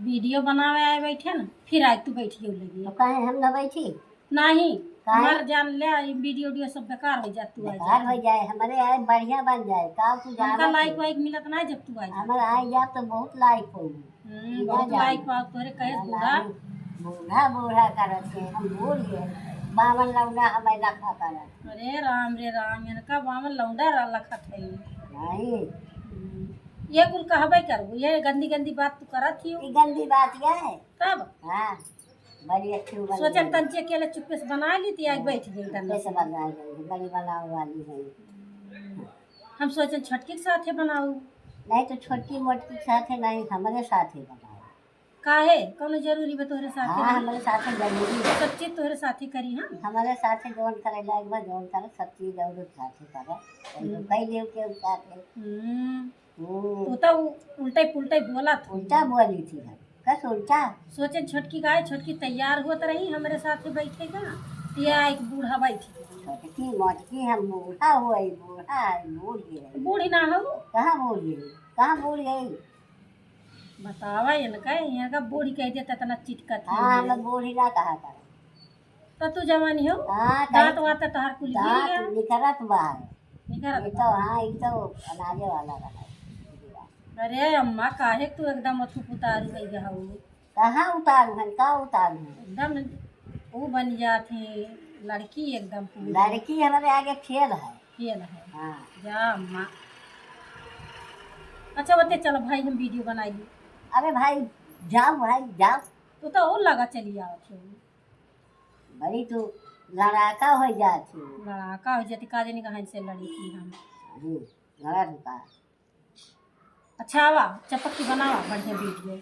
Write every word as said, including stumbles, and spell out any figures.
वीडियो बनावे आए बैठे ना, फिर आए तू बैठियो लगी। तो काहे हम ना बैठी? नहीं, काहे? मर जान ले, ई वीडियो, वीडियो सब बेकार हो जाए, तू आ बेकार जाए। हो जाए, हमारे आए बढ़िया बन जाए, का तू हमका जाना लाइक चाहिए। वाइक मिलत ना जब तू आ जाए। हमारे आए जा तो बहुत लाइक होई। हम्म, बिना बहुत जाने। लाइक पाओ तोरे कहे हमारे बूढ़ा। लाइक बूढ़ा, बूढ़ा करत है, हम बूढ़ गए, बावन लौंडा हमें लखा करत। अरे राम रे राम, इनका बावन लौंडा रा-, लखत है। नहीं। हम्म, ये कुल कहबे करबू, ये गंदी गंदी बात तू करत ही हो। ये गंदी बात ये है। तब? हाँ, बड़ी अच्छी बन सोचन गई। तंचे अकेले चुप्पे से बना ली थी, आज बैठ गई तब। चुप्पे से बना गई, बड़ी बनावे वाली है। हम सोचन छोटकी के साथे बनाऊ। नहीं तो छोटकी मोटकी के साथे नहीं, हमारे साथे बनाओ। काहे? कौनो जरूरी बा तोहरे साथे हाँ, नहीं? हमारे साथे जरूरी है। सब चीज तोहरे साथे करी हम। हमारे साथे जौन करे लायक बा, जौन करे, सब चीज और साथे करे। और हम्म। कई देव के साथे। हम्म। हम्म। तू तो उ-, उल्टे पुल्टे बोला था। उल्टा बोली थी हम। कस उल्टा? सोचे छोटकी गाय, छोटकी तैयार होत रही हमरे साथे बैठे का, ये एक बूढ़ा बैठी। छोटकी मोटकी हम बूढ़ा हुई, बूढ़ा है, बूढ़ गई। बूढ़ी ना हो। कहाँ बूढ़ गई? कहाँ बूढ़ गई? बतावा इनका, इनका बूढ़ी कह देता, इतना चिटकत है हाँ, ये। हमें बूढ़ी ना कहा कर। तो तू जवानी हो, हाँ, दांत कहीं वात तोहार कुल गिर दांत गया। निकरत बा। निकरत ये बा। तो, हाँ, ये तो अनाजे वाला रहा। अरे अम्मा, काहे तू एकदम अथु पुतारू कह गया हो? कहाँ उतारू हन, का उतारू हन? एकदम ऊ बन जात है लड़की एकदम पूरी। लड़की हमारे आगे फेल है। फेल है। हाँ। जा अम्मा। अच्छा, बते चलो भाई, हम वीडियो बनाई ली। अरे भाई, जाओ भाई, जाओ। तू तो और लगा चली आवत हो। बड़ी तू लड़ाका हो जाती। लड़ाका हो जाती, का जानी कहाँ से लड़ी थी हम। हम्म, लड़ा रुका। अच्छा, आवा, चपक के बनावा बढ़िया वीडियो।